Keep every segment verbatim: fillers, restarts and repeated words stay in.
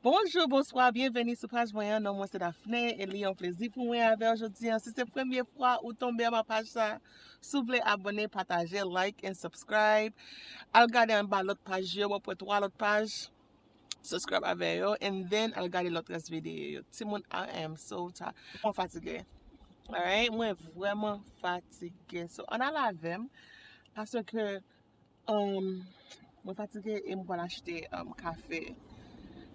Bonjou, bonswa, byenveni sou paj mwen an. Non mwen se Daphné e li yon plezi pou mwen avè w jodi an. Si se premye fwa ou tonbe anba paj sa, souple abòne, pataje, like and subscribe. Al gade anba lòt paj yo, w ap wè twa lòt paj. Subscribe avè yo, and then al gade lòt rès videyo yo. Timoun, I am so tired. Mwen fatige. Alright, mwen vrèman fatige. So, ann al avè m, paske, um, mwen fatige e m pral achte, um, kafe.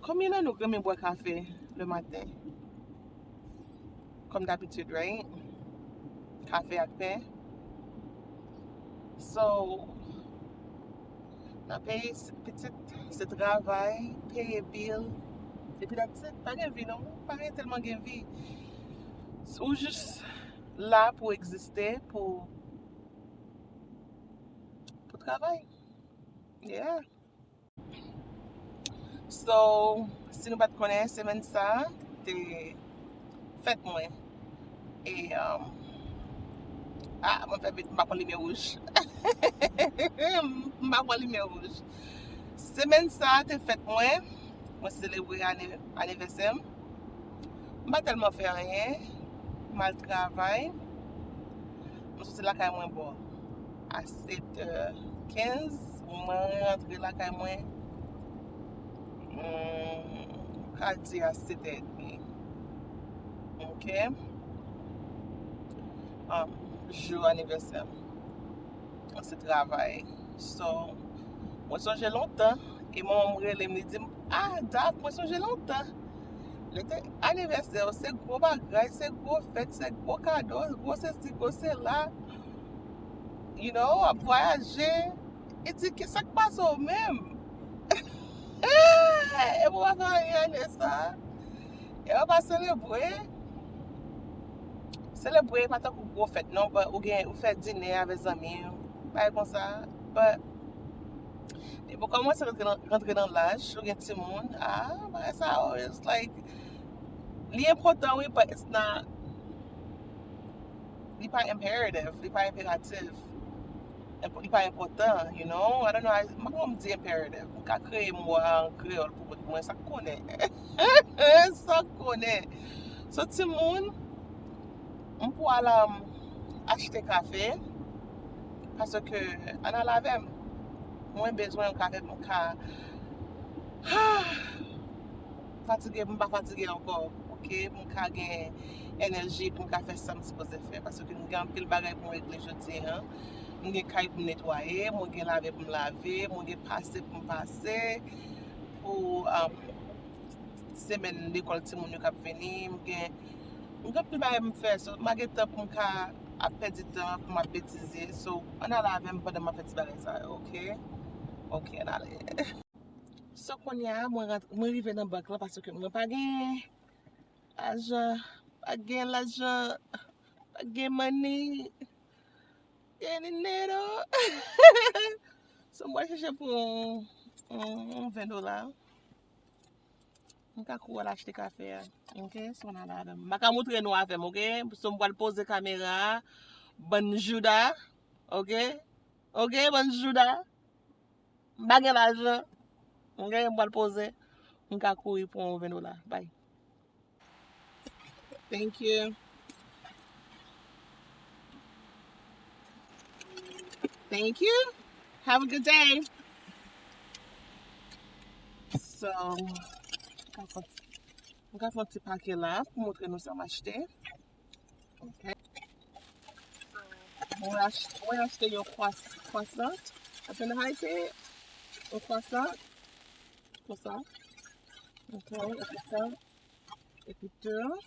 Konbyen nan nou renmen bwè kafe le maten? Kòm dabitid, right? Kafe ak pen. So, nan peyi, se, pitit, se travay, peye bil, epi that's it. Pa gen vi non, pa gen tèlman gen vi. Ou jis la pou egziste, pou, pou travay. Yeah. So, si nou pa t konnen, semèn sa a te fèt mwen. E, um, ah, mwen fè vit, m pa pran limyè wouj. M pa pran limyè wouj. Semèn sa a te fèt mwen. Mwen selebre ane-, anivèsè m. M pa tèlman fè anyen. M al travay. M soti lakay mwen bò a sèt è kenz. Mwen rantre lakay mwen, hmm, ka di a sèt è edmi. Ok? Um, jou anivèsè m. Mwen se travay. So, mwen sonje lontan. E manman m rele m, li di m, "Ah, Daph, mwen sonje lontan." Lè te anivèsè w, se gwo bagay, se gwo fèt, se gwo kado, gwo sesi, gwo sela. You know, w ap vwayaje. E di, "Ki sa k pase w menm?" E pou w pa fè anyen ane sa. E w pa selebre. Selebre pa tankou gwo fèt, non, but ou gen, ou fè dinè avè zanmi w. Bagay konsa. But, depi w kòmanse rantre nan, rantre nan laj, ou gen timoun, ah, bagay sa yo, it's like, li enpòtan, wi, but it's not, li pa imperative, li pa enperatif. Enp-, li pa enpòtan, you know? I don't know, I, m pa konn di imperative. M ka kreye mo a an kreyòl pou kont mwen, sa k konnen. Sa k konnen. So, timoun, m pou al, um, achte kafe, paske ann al avè m. Mwen bezwen yon kafe pou m ka fatige, m pa fatige ankò, ok? Pou m ka gen enèji, pou m ka fè sa m sipoze fè, paske m gen anpil bagay pou m regle jodi an. M gen kay pou m netwaye, mwen gen lave pou m lave, mwen gen pase pou m pase, pou, um, semèn lekòl timoun yo k ap vini, m gen, m gen anpil bagay pou m fè, so, m pa gen tan pou m ka ap pèdi tan pou m ap betize, so, ann al avè m pandan m ap fè ti bagay sa yo, ok? Ok, ann ale. So, kounye a, mwen rant-, mwen rive nan bank lan paske mwen pa gen lajan, pa gen lajan, pa gen money, any neto. So, mwen chèche pou yon, yon, yon ven dola. M ka kouri al achte kafe a. Ok, so, ann al avè m. M pa ka montre nou avè m, ok? So, m pral poze kamera a. Bann jouda, ok? Ok, bann jouda. M pa gen lajan. Ok, m pral poze. M ka kouri pran yon ven dola. Bye. Thank you. Thank you. Have a good day. So, m ka fè, m ka fè yon ti pake la pou montre nou sa m achte. Ok. Mwen ach-, mwen achte yon kwas-, croissant. Atann, how you say it? Yon croissant. Konsa. Ok, epi sa. Epi tou.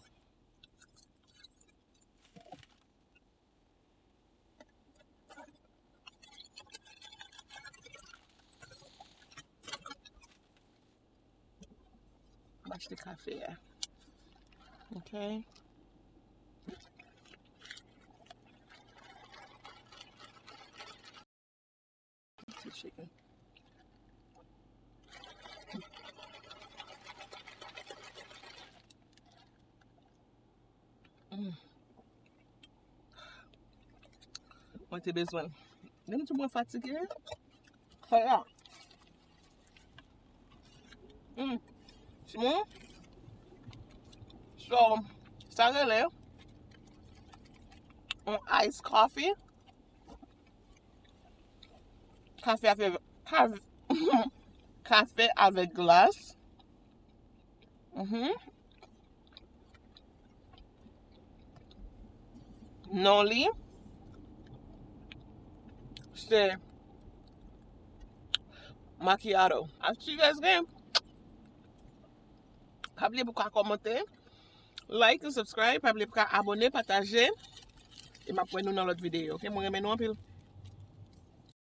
M achte kafe a. Ok. Ti chicken. Mm. Mwen te bezwen l. Menm tou mwen fatige. Fè a. Mm. Timoun. So, sa rele yon ice coffee. Kafe avèk, kafe, kafe avèk glas. Mhm. Non li se macchiato. As you guys can. Pa bliye pou ka kòmante, like, subscribe, pa bliye pou ka abone, pataje. E m ap wè nou nan lòt videyo. Ok, mwen renmen nou anpil.